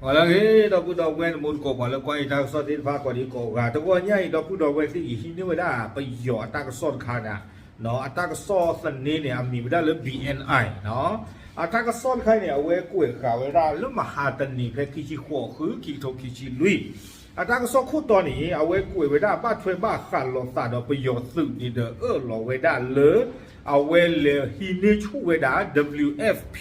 ပှၤလၢအဂ့ၤ ဒီပုၢ်ဒီဝဲၢ် နမူတကိး ပှၤလၢကွၢ်ယတၢ်ကစီၣ်သ့ၣ်တဖၣ် ကိးဒံကိးဂၤ တဂီၤညါအံၤ ဒီပုၢ်ဒီဝဲၢ်သ့ၣ် ယဟံးန့ၢ်ဝဲဒၣ် ပယီၤအတၢ်ကစီၣ်တခါန့ၣ် နီၢ် အတၢ်ကစီၣ်သန့န့ၣ် အမံၤဝဲဒၣ်လၢ ဘံၣ်အဲၣ်အဲၣ် နီၢ် အတၢ်ကစီၣ်တခါအံၤန့ၣ် အဝဲကွဲးဃာ်ဝဲဒၣ်လၢမဟါတနံၤ ဖဲခံဆံဃိး ဃု ခံကထိခံဆံလွံၢ် အတၢ်ကစီၣ်ခိၣ်တီန့ၣ် အဝဲကွဲးဝဲဒၣ် ဘၣ်ထွဲဘၣ်ဃးလိာ်သးဒီးပယီၤသုးန့ၣ်ဒီး အၢၣ်လီၤဝဲဒၣ်လၢ အဝဲလဲၤဟံးန့ၢ်ဆူၣ်ဝဲဒၣ် WFP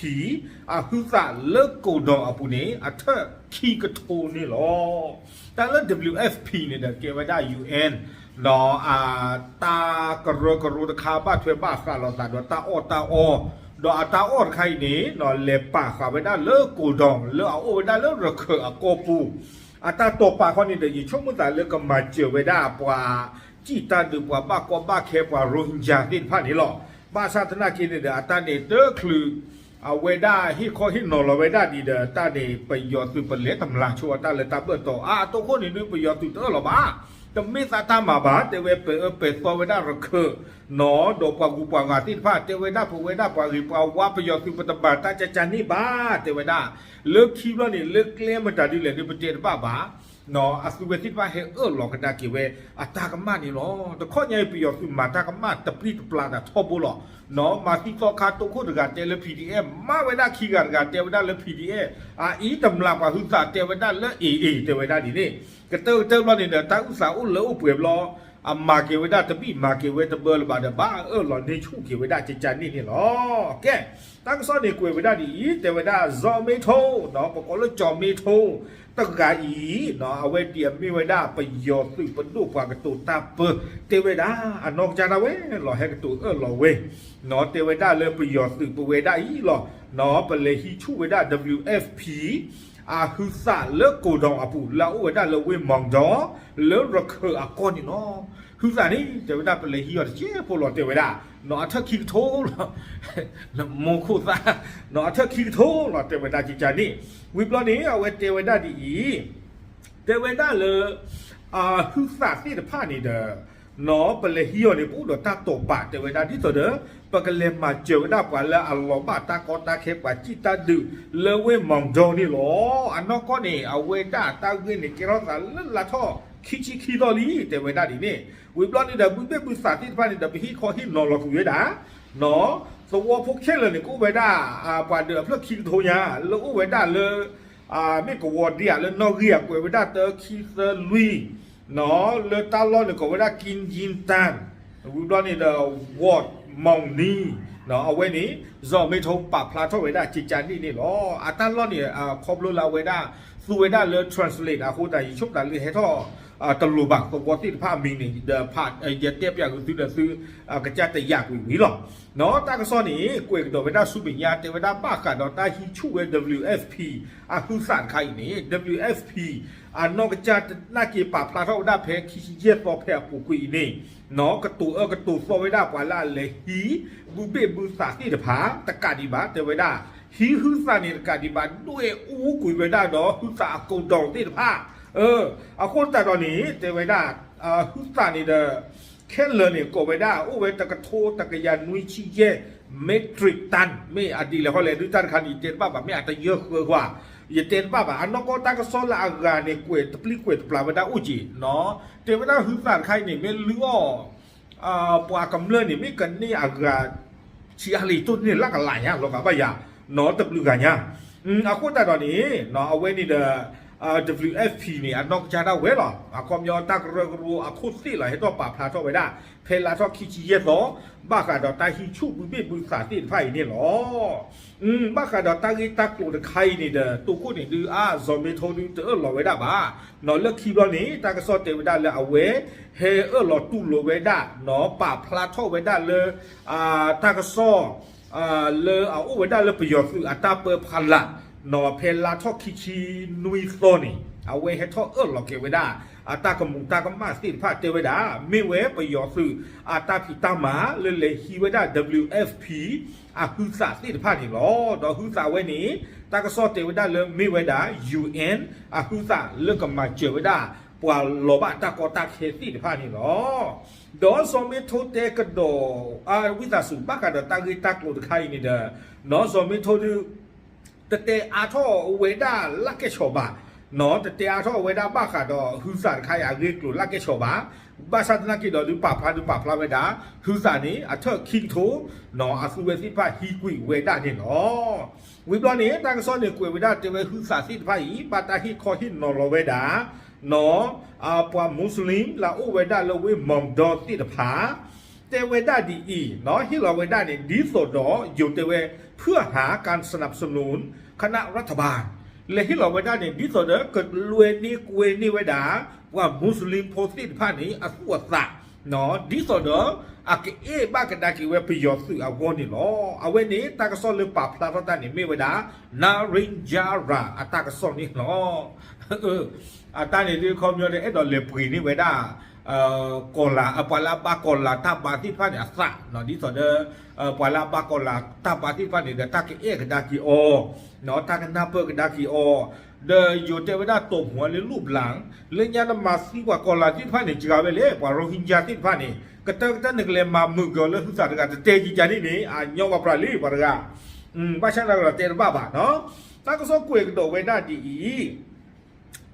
အဟုသးလၢကိးဒီးအပူၤန့ၣ် အထၢၣ်ခံကထိန့ၣ်လီၤ. တၢ်လၢ WFP န့ၣ်ဒီး ကဲဝဲဒၣ် UN ဒီး တၢ်ကရၢကရိတခါ ဘၣ်ထွဲဘၣ်ဃးလိာ်သးဒီးတၢ်အီၣ်တၢ်အီ, ဒီးအတၢ်အီၣ်တခါအံၤန့ၣ် လဲၤပာ်ဃာ်ဝဲဒၣ်လၢကိးဒီး လၢအအိၣ်ဝဲဒၣ်လၢရခၢၣ်အကီၢ်ပူၤ အတၢ်တိာ်ပာ်ခီန့ၣ်ဒီး ယဆိကမိၣ်သးလၢကမၤစၢၤဝဲဒၣ်ပှၤ စံၣ်တၢ်ဒုး ပှၤဘၣ်ကီဘၣ်ခဲ ပှၤရိဟင်ဂျာသ့ၣ်တဖၣ်န့ၣ်လီၤ. ဘၣ်ဆၣ်သနာ်က့န့ၣ်ဒီး အတၢ်န့ၣ်တချုး အဝဲဒၣ်ဟ့ၣ်ခီဟ့ၣ်နီၤလီၤဝဲဒၣ်ဒ်ဒီး တၢ်န့ၣ် ပယီၤသုးပလဲၤတမျၢ်ဆိအတၢ်လၢတၢ်ဘၢၣ်တီၤ အါအတိၢ်ခိၣ်န့ၣ်ဒုး ပယီၤသုးတအၢၣ်လီၤဘၣ်. တမ့ၢ်သးတၢ်မၤဘၣ် တဲဝဲ ပအၢပဲာ်သီဝဲဒၣ်ရခၢၣ် နီၢ် ဒီးပှၤဂုၤပှၤဂၤသ့ၣ်တဖၣ် တဲဝဲဒၣ်ပဝဲဒၣ်ပှၤဂ့ၤပှၤဝါ ပယီၤသုးပတဘၣ်တၢ်ကကန့ၣ်ဘၣ် တဲဝဲဒၣ် လၢခံဘျီန့ၣ် လၢကျဲမတၤဒ်လဲၣ်န့ၣ် ပတဲတဘၣ်ဘၣ် နီၢ် အသုဝဲသ့ၣ်တဖၣ်ဟဲအၢၣ်လီၤကဒါက့ၤဝဲ အတၢ်ကမၣ်န့ၣ်လီၤ. တခီညါအံၤ ပယီၤသုးမၤတၢ်ကမၣ်တပျံၤတပျါတၢ်ထီဘိလီၤ. နီၢ် မၤသံသီခါတိၢ်ခိၣ်တဂၤတဲလၢ PDF မၤဝဲဒၣ်ခံဂၤတဂၤတဲဝဲဒၣ်လၢ PDF အအံၤတမျၢ်ပှၤဟုသးတဲဝဲဒၣ်လၢ AA တဲဝဲဒၣ်ဒ်န့ၣ် ကတၢၢ်ကတၢၢ်ဘျီန့ၣ်ဒီး တၢ်အုၣ်သးအိၣ်လၢအိၣ်ပှဲၤဘျီ အမၤက့ၤဝဲဒၣ်တဘံၣ်မၤက့ၤဝဲတဘၢလၢၤဘၣ်ဒီး ဘၣ်အၢၣ်လီၤန့ၢ်ဆူၣ်က့ၤဝဲဒၣ်ကကန့ၣ်န့ၣ်လီၤ. ကဲ တၢ်ကစီၣ်န့ၣ်ကွဲးဝဲဒၣ်ဒ်အံၤ တဲဝဲဒၣ် စီၤမ့ထိ နီၢ် ပကိးလၢစီၤမ့ထိ တဂၤအံၤ နီၢ် အဝဲဒ်အမ့ၢ်ဝဲဒၣ်ပယီၤသုးပဒိၣ်ပှၤကတိၤတၢ်ပၢ တဲဝဲဒၣ် အနီၢ်ကစၢ်ဒၣ်ဝဲလီၤ ဟဲကတိၤအၢၣ်လီၤဝဲ နီၢ် တဲဝဲဒၣ်လၢပယီၤသုးပဝဲဒၣ်အံၤလီၤ နီၢ် ပလဲၤဟံးဆူၣ်ဝဲဒၣ် WFP အဟုသးလၢကိးဒီးအပူၤ လၢအအိၣ်ဝဲဒၣ်လၢဝ့ၢ်မီၣ်ဒီ လၢရခၢၣ်အကီၢ်န့ၣ်လီၤ. ဟုသးန့ၣ် တဲဝဲဒၣ်ပလဲၤဟံးအီၤတစဲးဖိလီၤ တဲဝဲဒၣ် နီၢ် အထၢၣ်ခံကထိလီၤ နမိၢ်ခိၣ်သၣ် နီၢ် အထၢၣ်ခံကထိလီၤ တဲဝဲဒၣ်ကကန့ၣ် ဝံၤဘျီန့ၣ် အဝဲတဲဝဲဒၣ်ဒ်အံၤ တဲဝဲဒၣ်လၢ အဟုသးသ့ၣ်တဖၣ်န့ၣ်ဒီး နီၢ် ပလဲၤဟံးအီၤန့ၣ် ပအိၣ်ဒီးတၢ်တိာ်ပာ် တဲဝဲဒၣ် ဒ်သိးဒီး ပကလဲၤမၤစၢၤဝဲဒၣ်ပှၤလၢအလီၤဘၣ်တၢ်ကီတၢ်ခဲ ပှၤစံၣ်တၢ်ဒုး လၢဝ့ၢ်မီၣ်ဒီန့ၣ်လီၤ. အနီၢ်ကီၢ်န့ၣ် အဝဲဒၣ်တၢ်ဂ့ၢ်န့ၣ် ကဲထီၣ်သးလၢလါထီၣ်ခံဆံခံသီလံ တဲဝဲဒၣ်ဒ်န့ၣ် ဝံၤဘျီန့ၣ်ဒီး ဘုဘ့ၣ်ဘုသးသ့ၣ်တဖၣ်န့ၣ်ဒီး ပဟ့ၣ်ခီဟ့ၣ်နီၤလီၤကွံာ်ဝဲဒၣ် နီၢ် သဝီဖိခဲလၢာ်န့ၣ် ကအိၣ်ဝဲဒၣ် ပှၤဒၢးအဖျၢၣ်ခံကထိညါ လၢအိၣ်ဝဲဒၣ်လၢ မ့ၢ်ကဝီၤဒ့ဧါ လၢနီၣ်ဂံၢ်ဧါ ကွဲးဝဲဒၣ်တၢ ခံ သၢ လွံၢ် နီၢ် လၢတၢ်လီၢ်န့ၣ် ကိးဝဲဒၣ် ကံယံတၢ် ဝံၤဘျီန့ၣ်ဒီး ဝီးမီၣ်နံ နီၢ် အဝဲန့ၣ် စီၤမ့ထိပာ်ဖျါထီၣ်ဝဲဒၣ်ကကန့ၣ်န့ၣ်လီၤ. အတၢ်လီၢ်န့ၣ် ခီဖျိလၢအဝဲဒၣ် သူဝဲဒၣ်လၢ translate အဃိသတး ယဆိကမိၣ်သးလၢဟဲထီၣ် တလိၤဘၣ် သဝီသ့ၣ်တဖၣ်အမံၤန့ၣ် ဒီး ယတဲပၠးက့ၤသုဒီးသု ကစၢ်တယာ်ကွံာ်ဝံၤလီၤ. နီၢ် တၢ်ကစီၣ်န့ၣ် ကွဲးကဒီးဝဲဒၣ်ဆူမဲာ်ညါ တဲဝဲဒၣ်ဘၣ်ဃးဒီးတၢ်ဟံးဆူၣ်ဝဲ WFP အဟုသးတခါအံၤန့ၣ် WFP အနီၢ်ကစၢ်သနာ်က့ ပာ်ဖျါထီၣ်ဝဲဒၣ်ဖဲခံဆံယဲၢ်သီဖဲအပူၤကွံာ်အံၤန့ၣ် နီၢ် ကတိၤအၢကတိၤသီဝဲဒၣ်ပှၤလၢအလဲၤဟံး ဘုဘ့ၣ်ဘုသးသ့ၣ်တဖၣ် တကးဒံးဘၣ် တဲဝဲဒၣ် ဟံးဟုသးန့ၣ်တကးဒံးဘၣ် ဒွဲၣ်အူကွံာ်ဝဲဒၣ်ဒီးဟုသးအကိးဒီးသ့ၣ်တဖၣ် အဃိသတးဒီးန့ၣ် တဲဝဲဒၣ် ဟုသးန့ၣ်ဒီး ခဲလၢာ်န့ၣ် ကိးဝဲဒၣ် အိၣ်ဝဲတကထိတကယၤနွံဆံယဲၢ် metric ton မ့ၢ်အဒ်လဲၣ်ဃီလဲၣ် ဒုးတၢ်တခါန့ၣ် ယတဲတဘၣ်ဘၣ် မ့ၢ်အတယၢၢ်ဃၢဃွာ် ယတဲတဘၣ်ဘၣ် အနီၢ်ကီၢ်တၢ်ကစီၣ်လၢအဂၤန့ၣ် ကွဲးတပျံၤကွဲးတပျၢ်ဝဲဒၣ်အိၣ်က့ၤ နီၢ် တဲဝဲဒၣ်ဟုသးတခါအံၤန့ၣ် မ့ၢ်လုၢ်အီၣ် ပှၤကမျၢၢ်န့ၣ် မ့ၢ်ကန့ၢ်အဂၤ ဆံးအါလံ တိၢ်န့ၢ်လၢကလးညါ လီၤဂာ်ဘၣ်ယၤ နီၢ် တဘျုးဂၤညါ အဃိသတးဒီးန့ၣ် အဝဲန့ၣ်ဒီး WFP န့ၣ် အနီၢ်ကစၢ်ဒၣ်ဝဲလီၤ အခီပညီတၢ်ကရၢကရိအခိၣ်သ့ၣ်လီၤ ဟဲထီၣ်ပာ်ဖျါထီၣ်ဝဲဒၣ် ဖဲလါထီၣ်ခံဆံယဲၢ်သီ ဘၣ်ဃးဒီးတၢ်ဟံးဆူၣ်ဘုဘ့ၣ်ဘုသးသ့ၣ်တဖၣ်အံၤန့ၣ်လီၤ. ဘၣ်ဃးဒီးတၢ်ဂ့ၢ်တၢ်ကျိၤတခါအံၤန့ၣ်ဒီး တိခိၣ်န့ၣ်ဒုးအါ စီၤမ့ထိဒုးတအၢၣ်လီၤဝဲဒၣ်ဘၣ် နီၢ် လၢခံဘျီန့ၣ် တၢ်ကစီၣ်တဲဝဲဒၣ်လၢအဝဲ ဟဲအၢၣ်လီၤတူၢ်လိာ်ဝဲဒၣ် နီၢ် ပာ်ဖျါထီၣ်ဝဲဒၣ်လၢ တၢ်ကစီၣ် လၢအအိၣ်ဝဲဒၣ်လၢပယီၤသုးအတၢ်ပၢဖီလာ် နီၢ် ဖဲလါထီၣ်ခံဆံနွံသီန့ၣ် အဝဲဟဲထီၣ်အၢၣ်လီၤက့ၤဝဲဒၣ် အတၢ်ကမူးတၢ်ကမၣ်သ့ၣ်တဖၣ်တဲဝဲဒၣ် မ့ၢ်ဝဲပယီၤသုးအတၢ်ဖံးတၢ်မၤလၢလဲၤဟံးဝဲဒၣ် WFP အဟုသးသ့ၣ်တဖၣ်န့ၣ်လီၤ. ဒီးဟုသးဝဲန့ၣ် တၢ်ကစီၣ်တဲဝဲဒၣ်လၢမ့ၢ်ဝဲဒၣ် UN အဟုသးလၢကမၤစၢၤဝဲဒၣ် ပှၤလီၤဘၣ်တၢ်ကီတၢ်ခဲသ့ၣ်တဖၣ်န့ၣ်လီၤ. ဒီးစီၤမ့ထိတဲကဒီး ဝံသးစူၤ ဘၣ်ဃးဒီးတၢ်ဂ့ၢ်တၢ်ကျိၤတခါအံၤန့ၣ်ဒီး နီၢ် စီၤမ့ထိဒုး တတဲအါထီၣ်ဝဲဒၣ်လၢကဲဆီၣ်ဘၣ်, နီၢ် တတဲအါထီၣ်ဝဲဒၣ်ဘၣ်ဃးဒီးဟုသးတခါအံၤအဂ့ၢ်ကျိၤလၢကဲဆီၣ်ဘၣ်, ဘၣ်ဆၣ်သနာ်က့ဒီးဒုးပာ်ဖျါဒုးပာ်ဖျါဝဲဒၣ် ဟုသးန့ၣ် အထၢၣ်ခံကထိ, နီၢ် အသုဝဲသ့ၣ်တဖၣ်ဟံးကွံာ်ဝဲဒၣ်န့ၣ်လီၤ. ဝံၤဘျီန့ၣ် တၢ်ကစီၣ်န့ၣ်ကွဲးဝဲဒၣ်တဲဝဲဟုသးသ့ၣ်တဖၣ်အံၤ ဘၣ်တၢ်ဟ့ၣ်ခီဟ့ၣ်နီၤလီၤဝဲဒၣ် နီၢ် ပှၤမူစလ့ၣ်လၢအအိၣ်ဝဲဒၣ်လၢဝ့ၢ်မီၣ်ဒီသ့ၣ်တဖၣ် တဲဝဲဒၣ်ဒ်အံၤ, နီၢ် ဟ့ၣ်လီၤဝဲဒၣ်န့ၣ် ဒ်သိးဒီး ယိၤတဲဝဲ ဖုအဟး การสนับสนุนคณะรัฐบาล လဲၤဟ့ၣ်လီၤဝဲဒၣ်န့ၣ် ဒ်သိးဒီးကလွဲန့ၢ်ကွဲန့ၢ်ဝဲဒၣ် ပှၤမူစလ့ၣ်ဖိသ့ၣ်တဖၣ်န့ၣ် အသူၣ်အသး နီၢ် ဒ်သိးဒီး အကအဲၣ်ဘၣ်ကဒါက့ၤဝဲပယီၤသုးအဂီၢ်န့ၣ်လီၤ. အဝဲန့ၣ် တၢ်ကစီၣ်လၢပာ်ဖျါထီၣ်တၢ်န့ၣ်မ့ၢ်ဝဲဒၣ် Naren Jara အတၢ်ကစီၣ်န့ၣ်လီၤ. အတၢ်န့ၣ်ဒ်ခီပညီဒီး အဲၣ်ဒိးလဲၤပှ့ၤန့ၢ်ဝဲဒၣ် ကီၢ်လၤ ပှၤလၢအဘၣ်ကီၢ်လၤတၢ်ဘါသ့ၣ်တဖၣ်န့ၣ်အသး, ဒ်သိးဒီး ပှၤလၢအဘၣ်ကီၢ်လၤတၢ်ဘါသ့ၣ်တဖၣ်န့ၣ်ဒီး တၢ်ကအဲၣ်ကဒါက့ၤအီၤ, တၢ်ကနၢ်ပၢၢ်ကဒါက့ၤအီၤ, ဒီးယိၤတဲဝဲဒၣ်တိာ်မူၤလၢလိၣ်ဘျၣ်, လၢညါနမၤသံပှၤကီၢ်လၤသ့ၣ်တဖၣ်န့ၣ် စှၤဝဲလဲၣ်, ပှၤရိဟ့ကၠါသ့ၣ်တဖၣ်န့ၣ် ကတၢၢ်ကတၢၢ်နကလဲၤမၤမုာ်က့ၤအီၤလၢဟုသးတဂၤ တတဲကံကန့ၣ်န့ၣ် အညီဘၣ်ပြးလံ ပှၤတဂၤ, ဘၣ်ဆၣ်သနာ်က့ဒီးတဲတဘၣ်ဘၣ်နီၤ, တၢ်ကစီၣ်ကွဲးကဒီးဝဲဒၣ်ဒ်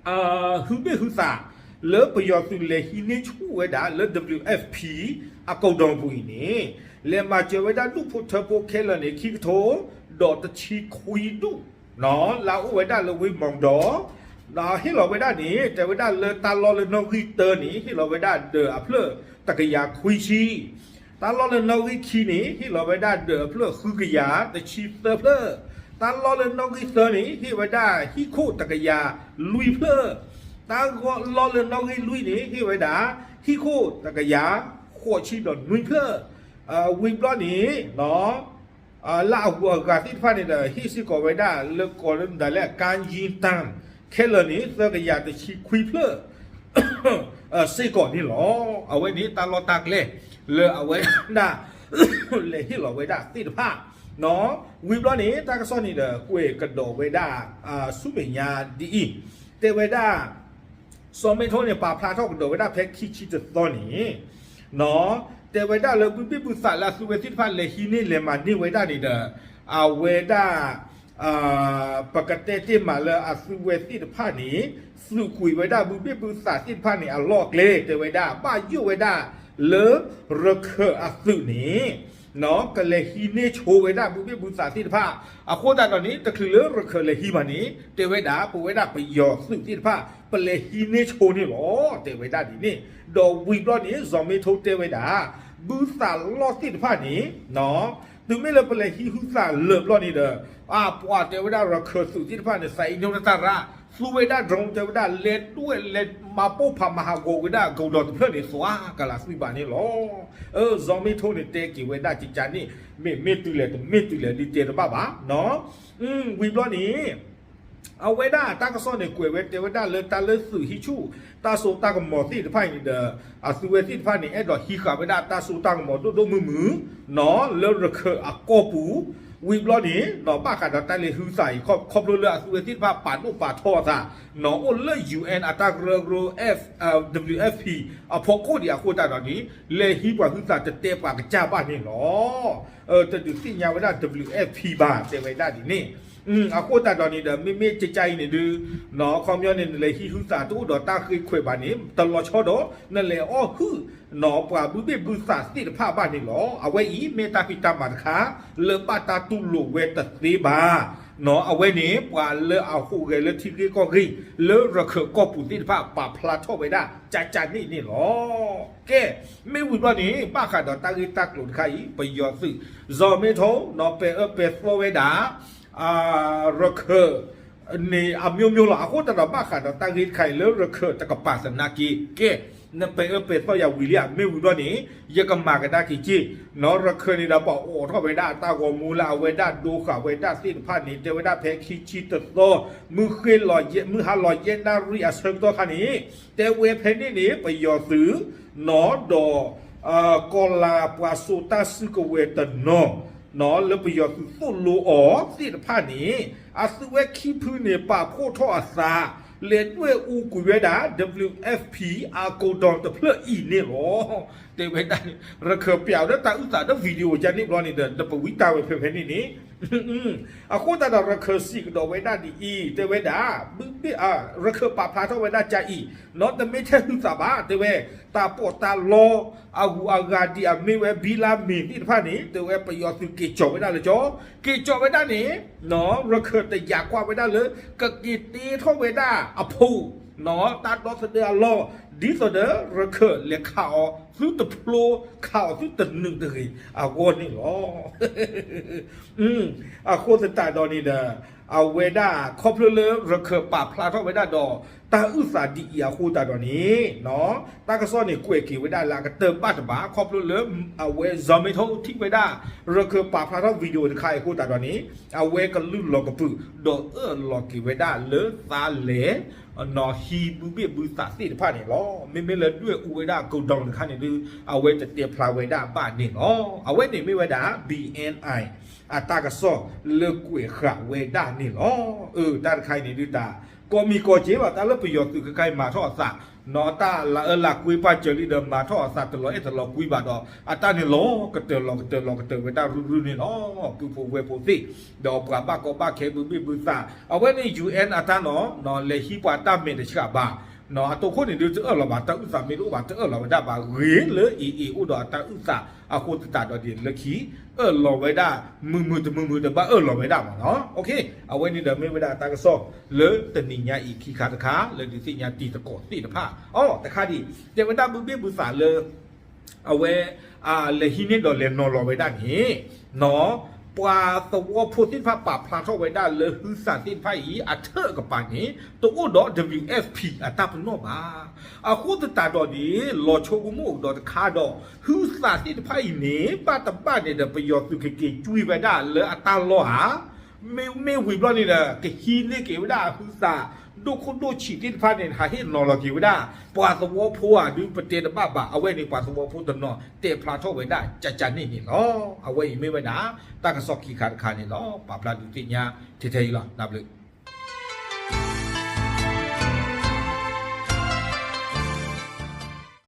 အံၤ ဟုဘ့ၣ်ဟုသး လၢပယီၤသုးလဲၤဟံးန့ၢ်ဆူၣ်ဝဲဒၣ်လၢ WFP အကိာ်ဒီပူၤအံၤန့ၣ် လဲၤမၤစၢၤဝဲဒၣ်ဒူၣ်ဖိထၢဖိခဲလၢာ်န့ၣ် ခံကထိ ဒီးတဆံခွံဒူၣ် လၢအအိၣ်ဝဲဒၣ်လၢဝ့ၢ်မီၣ်ဒီး ဒီးဟ့ၣ်လီၤဝဲဒၣ်န့ၣ် တဲဝဲဒၣ်လၢတၢ်လီၢ်လၢနီၣ်ဂံၢ်တၢန့ၣ် ဟ့ၣ်လီၤဝဲဒၣ်ဒၢးအဖျၢၣ်တကယၤခွံဆံ တၢ်လီၢ်လၢနီၣ်ဂံၢ်ခံန့ၣ် ဟ့ၣ်လီၤဝဲဒၣ်ဒၢးအဖျၢၣ်ဃုကယၤတဆံသၢဖျၢၣ်, တၢ်လီၢ်လၢနီၣ်ဂံၢ်သၢန့ၣ် ဟ့ၣ်ဝဲဒၣ်ဟံၣ်ခိၣ်တကယၤလွံၢ်ဖျၢၣ်, တၢ်လီၢ်လၢနီၣ်ဂံၢ်လွံၢ်န့ၣ် ဟ့ၣ်ဝဲဒၣ်ဟံၣ်ခိၣ်တကယၤဃိးဆံဒီးနွံဖျၢၣ်, ဝံၤဘျီန့ၣ် လၢအဂုၤအဂၤသ့ၣ်တဖၣ်န့ၣ်ဒီး ဟ့ၣ်စ့ၢ်ကီးဝဲဒၣ်လၢကိးလၢမတၤလဲၣ် ကၣ်ယံတၢ် ခဲလၢာ်န့ၣ် သၢကယၤတဆံခွံဖျၢၣ် စ့ၢ်ကီးန့ၣ်လီၤ. အဝဲန့ၣ်တၢ်လီၢ်တၢ်ကျဲ လၢအဝဲဒၣ် လဲၤဟ့ၣ်လီၤဝဲဒၣ်သ့ၣ်တဖၣ် ဝံၤဘျီန့ၣ် တၢ်ကစီၣ်န့ၣ်ဒီး ကွဲးကဒီးဝဲဒၣ် ဆူမဲာ်ညါဒ်အံၤ, တဲဝဲဒၣ် စီၤမ့ထိန့ၣ် ပာ်ဖျါထီၣ်ကဒီးဝဲဒၣ်ဖဲခံဆံတသီန့ၣ် တဲဝဲဒၣ်လၢဘုဘ့ၣ်ဘုသးလၢအသုဝဲသ့ၣ်တဖၣ်လဲၤဟံးန့ၢ်လဲၤမၤန့ၢ်ဝဲဒၣ်န့ၣ်ဒီး အဝဲဒၣ် ပကတဲတ့ၢ်မးလၢအသုဝဲသ့ၣ်တဖၣ်န့ၣ် သုးကွံာ်ဝဲဒၣ်ဘုဘ့ၣ်ဘုသးသ့ၣ်တဖၣ်န့ၣ် အလီၢ်အကျဲ တဲဝဲဒၣ် ဘၣ်ယိၣ်ဝဲဒၣ်လၢရခၢၣ်အသုးန့ၣ် ကလဲၤဟံးန့ၢ်ဆိဝဲဒၣ်ဘုဘ့ၣ်ဘုသးသ့ၣ်တဖၣ် အဃိသတးဒီးန့ၣ် တချုးလၢရခၢၣ်လဲၤဟံးဘၣ်န့ၣ် တဲဝဲဒၣ် ပဝဲဒၣ်ပယီၤသုးသ့ၣ်တဖၣ် ပလဲၤဟံးန့ၢ်ဆိန့ၣ်လီၤ တဲဝဲဒၣ်ဒ်န့ၣ်, ဒီးဝံၤဘျီန့ၣ် စီၤမ့ထိတဲဝဲဒၣ် ဘုသးလီၢ်သ့ၣ်တဖၣ်န့ၣ် တုၤမ့ၢ်လၢပလဲၤဟံးဟုသးလၢာ်ဘျီန့ၣ်ဒီး အပှၤတဲဝဲဒၣ်ရခၢၣ်သုးသ့ၣ်တဖၣ်န့ၣ် သးအံၤညိတၢ်ရၢ သူဝဲဒၣ် drone တဲဝဲဒၣ် လဲၤဒွဲၣ်လဲၤမၤပိၢ်ဖးမၤဟးဂီၤဝဲဒၣ်ကီၤဒီးတဖျၢၣ်န့ၣ် သွါကလးသုးဘၣ်န့ၣ်လီၤ. စီၤမ့ထိန့ၣ် တဲက့ၤဝဲဒၣ်ကကန့ၣ် မ့ၢ်မ့ၢ်တုၤလဲၣ်တမ့ၢ်တုၤလဲၣ်ဒ်တဲတဘၣ်ဘၣ်နီၤ. ဝံၤဘျီန့ၣ် အဝဲဒၣ်တၢ်ကစီၣ်န့ၣ် ကွဲးဝဲတဲဝဲဒၣ်လၢတၢ်လၢသုးဟံးဆူၣ် တၢ်စိတၢ်ကမီၤသ့ၣ်တဖၣ်အံၤန့ၣ်ဒီး အသုဝဲသ့ၣ်တဖၣ်န့ၣ် အဲၣ်ဒိးဟံးဃာ်ဝဲဒၣ်တၢ်စိတၢ်ကမီၤဒိၣ်ဒိၣ်မုၢ်မုၢ် နီၤ လၢရခၢၣ်အကီၢ်ပူၤ, ဝံၤဘျီန့ၣ် ဘၣ်ဃးဒီးတၢ်လဲၤဟုသးအံၤ ခီဖျိလၢအသုဝဲသ့ၣ်တဖၣ်ပာ်ဒိၣ်ပာ်ထီအသး နီၤ အိၣ်လၢ UN အတၢ်ကရၢကရိ WFP အဖီခိၣ်ဒံးအဃိသတးဒီးန့ၣ် လဲၤဟံးပှၤဟုသးတတဲပှၤကစၢ်ဘၣ်န့ၣ်လီၤ. တဒုးသ့ၣ်ညါဝဲဒၣ် WFP ဘၣ် တဲဝဲဒၣ်ဒ်န့ၣ်. အဃိသတးဒီးန့ၣ်ဒီး မ့မ့ၢ်ကကအံၤန့ၣ်ဒုး နီၤ ခီပညီန့ၣ် နလဲၤဟံးဟုသးတအိၣ်ဒီးတၢ်ဃ့ခွဲးဘၣ်န့ၣ် တလီၤဆီဒီး နလဲၤအီၣ်ဟုၣ် နီၤ ပှၤဘုဘ့ၣ်ဘုသးသ့ၣ်တဖၣ်ဘၣ်န့ၣ်လီၤ. အဝဲအံၤမ့ၢ်တၢ်ဖံးတၢ်မၤတခါ လၢဘၣ်တၢ်တူၢ်လိာ်ဝဲတသ့ဘၣ်. နီၤ အဝဲန့ၣ် ပှၤလၢအဟူးဂဲၤလၢထံဂ့ၢ်ကီၢ်ဂ့ၢ် လၢရခၢၣ်ကီၢ်ပူၤသ့ၣ်တဖၣ် ပာ်ဖျါထီၣ်ဝဲဒၣ် ကကန့ၣ်န့ၣ်လီၤ. ကဲ မ့ၢ်ဝံၤဘျီန့ၣ် ဘၣ်ဃးဒီးတၢ်ဂ့ၢ်တၢ်ကျိၤတခါအံၤ ပယီၤသုး စီၤမ့ထိ နီၤ ပဲၤအၢပဲၤသီဝဲဒၣ် ရခၢၣ် န့ၣ် အမျိုးမျိုး လီၤ. အဃိသတးဒီး ဘၣ်ဃးဒီးတၢ်ဂ့ၢ်တခါအံၤ လၢရခၢၣ်တကပၤသနာ်က့ ကဲ နပဲၤအၢပဲၤသီယၤဝံၤလံဧါ. မ့ၢ်ဝံၤဘျီန့ၣ် ယကမၤကဒါက့ၤက့ၤ နီၤ ရခၢၣ်န့ၣ်ဒီး ပှၤအိးထီၣ်ဝဲဒၣ်အတၢ်ဂီၤမူလၢအဝဲဒၣ်ဒိဃာ်ဝဲဒၣ်သ့ၣ်တဖၣ်န့ၣ် တဲဝဲဒၣ်ဖဲခံဆံတသီ မုၢ်ဃ့လီၤယဲၢ် မုၢ်ဟါလီၤယဲၢ်နၣ်ရံၣ်အဆၢကတီၢ်ခါန့ၣ် တဲဝဲဖဲန့ၣ်န့ၣ် ပယီၤသုး နီၤ ဒီး ကီၢ်လၤပှၤစိာ်တၢ်စုကဝဲၤတနီၤ နီၤ လၢပယီၤသုးသိၣ်လိအီၤသ့ၣ်တဖၣ်န့ၣ် အသုဝဲခံဖုန့ၣ် ပာ်ဖှိၣ်ထီၣ်အသး လဲၤဒွဲၣ်အူကွံာ်ဝဲဒၣ် WFP အကိာ်ဒီတဖျၢၣ်အံၤန့ၣ်လီၤ. တဲဝဲဒၣ်န့ၣ် ရခၢၣ်ပျးဝဲဒၣ်တၢ်အုၣ်သးဒီး video ယါန့ၣ်ဘျီန့ၣ်ဒီး ဒီးပဝံတၢ်ဝဲဖဲဖဲန့ၣ်န့ၣ် အဃိသတးဒီးရခၢၣ်စံးကဒီးဝဲဒၣ်ဒ်အံၤ တဲဝဲဒၣ်, ဘုဘ့ၣ်, ရခၢၣ်ပာ်ဖျါထီၣ်ဝဲဒၣ်ကၢ်အံၤ, နီၢ်တမ့ၢ်ထဲဟုသးဘၣ် တဲဝဲ, တၢ်ပီးတၢ်လီ အဂုၤအဂၤဒ်အမ့ၢ်ဝဲဘံလါမ့ၤသ့ၣ်တဖၣ်န့ၣ် တဲဝဲပယီၤသုးက့ၤကၠီၣ်ဝဲဒၣ်လၢကၠီ, က့ၤကၠီၣ်ဝဲဒၣ်န့ၣ် နီၢ်ရခၢၣ်တယာ်ကွၢ်ဝဲဒၣ်လၢ ကက့ၤတ့ထီၣ်ဝဲဒၣ်အဖိ နီၢ်တၢ်ဒီသဒၢအလီၢ် ဒ်သိးဒီးရခၢၣ်လဲၤခးအီၤသုတဖျိ ခးအီၤသုတနုာ်တဂ့ၤအဂီၢ်န့ၣ်လီၤ. အဃိသတးဒီးန့ၣ်ဒီး အဝဲဒၣ်ခီဖျိလၢရခၢၣ်ပာ်ဖျါထီၣ်ဝဲဒၣ်ဒီး တၢ်အုၣ်သးဒ်အံၤအဃိသတးဒီးန့ၣ် တၢ်ကစီၣ်န့ၣ်ကွဲးက့ၤဝဲဒၣ်လၢအကတၢၢ်ဘၣ်တဘၣ် ခီဖျိလၢ အဝဲ စီၤမ့ထိထံၣ်ဝဲဒၣ် ရခၢၣ်ပာ်ဖျါထီၣ် video တခါအံၤအဃိသတးဒီးန့ၣ် အဝဲကလုၢ်လီၤကပုာ် ဒီးအၢၣ်လီၤက့ၤဝဲဒၣ်လၢသးလဲၤ နီၢ်ဟံးဘုဘ့ၣ်ဘုသးသ့ၣ်တဖၣ်န့ၣ်လီၤ. မ့မ့ၢ်လၢဒွဲၣ်အူဝဲဒၣ် godown တခါန့ၣ်ဒုး အဝဲတတဲဖျါဝဲဒၣ်ဘၣ်န့ၣ်လီၤ. အဝဲန့ၣ်မ့ၢ်ဝဲဒၣ် ဘံၣ်အဲၣ်အဲၣ် အတၢ်ကစီၣ်လၢကွဲးဃာ်ဝဲဒၣ်န့ၣ်လီၤ. အၢ တၢ်တခါအံၤန့ၣ်ဒုးတၢ် ကိးမံၤကိးက့ဘၣ် တၢ်လၢပယီၤသုးခဲခါအံၤမၤထီၣ်အသး နီၢ်တၢ်လၢအၢလၢကွ့ပာ်စၢၤလံဒီး မၤထီၣ်အသးတလီၤအဲၣ်တလီၤကွံဘၣ်ဒီး အတၢ်န့ၣ်လီၤကတၢၢ်လီၤကတၢၢ်လီၤကတၢၢ်ဝဲဒၣ်ရုၢ်ရုၢ်န့ၣ်လီၤ. ပုၢ်ဖိဝဲၢ်ဖိသ့ၣ် ဒီးပှၤဘၣ်ကီဘၣ်ခဲဘုဘ့ၣ်ဘုသး အဝဲန့ၣ် UN အတၢ်နီၢ် လဲၤဟံးပှၤတၢ်မဲာ်တဆှးဘၣ် အတိခိၣ်န့ၣ်ဒုးတအၢၣ်လီၤဘၣ် တၢ်အုၣ်သးမ့ၢ်တအိၣ်ဘၣ် တအၢၣ်လီၤဝဲဒၣ်ဘၣ် ဂ့ၤလၢအံၤအံၤအိၣ်ဒီးအတၢ်အုၣ်သးအဃိသတးဒီးန့ၣ် လၢခံ အၢၣ်လီၤဝဲဒၣ် မုာ်မုာ်တမုာ်မုာ်တဘၣ်အၢၣ်လီၤဝဲဒၣ်မးနီၢ်. အဝဲန့ၣ်ဒီးမ့ၢ်ဝဲဒၣ်တၢ်ကစီၣ်လၢတနံၤညါအံၤခံခါတခါ လၢဒုးသ့ၣ်ညါတံၤသကိးသ့ၣ်တဖၣ် အိၣ် တခါဒံး တဲဝဲဒၣ်ဘုဘ့ၣ်ဘုသးလၢ အဝဲ လဲၤဟံးန့ၢ်ဒီးလဲၤနီၤလီၤဝဲဒၣ်န့ၣ် နီၢ် ပှၤသဝီဖိသ့ၣ်တဖၣ်ပာ်ဖျါထီၣ်ဝဲဒၣ်လၢဟုသးသ့ၣ်တဖၣ်အံၤ အထၢၣ်အကပၤန့ၣ် တအိၣ်ဒီး WFP အတၢ်ပနီၣ်ဘၣ်. အဃိသတးဒီးန့ၣ် လီၤဆိကမိၣ်ကဒီးတခါဒီး ဟုသးသ့ၣ်တဖၣ်အံၤန့ၣ် ဘၣ်တဘၣ်န့ၣ်ဒီး ပယီၤသုးကက့ၤကွံာ်ဝဲဒၣ်လၢအတၢ်လီၢ်ဧါ မ့မ့ၢ်ဝံၤဘျီန့ၣ်ဒီး ကဟံးန့ၢ်က့ၤဝဲဒၣ်ဟုသး ဒိၣ်ခိၣ်ဒိၣ်ဆံးသ့ၣ်တဖၣ်န့ၣ် ဟးဟ့ၣ်နီၤလီၤက့ၤဝဲဒၣ် ပှၤသဝီဖိဧါဒုးပတဲတဘၣ်ဘၣ် အဝဲန့ၣ်ပှၤသဝီဖိတနီၤတဲဖျါထီၣ်ဝဲဒၣ်ကကန့ၣ်န့ၣ်လီၤ. အဝဲအံၤမ့ၢ်ဝဲဒၣ် တၢ်ကစီၣ်ခံခါတခါန့ၣ်လီၤ. ပာ်ဖျါဒုးသ့ၣ်ညါထဲထဲအံၤလီၤ. နဘျုး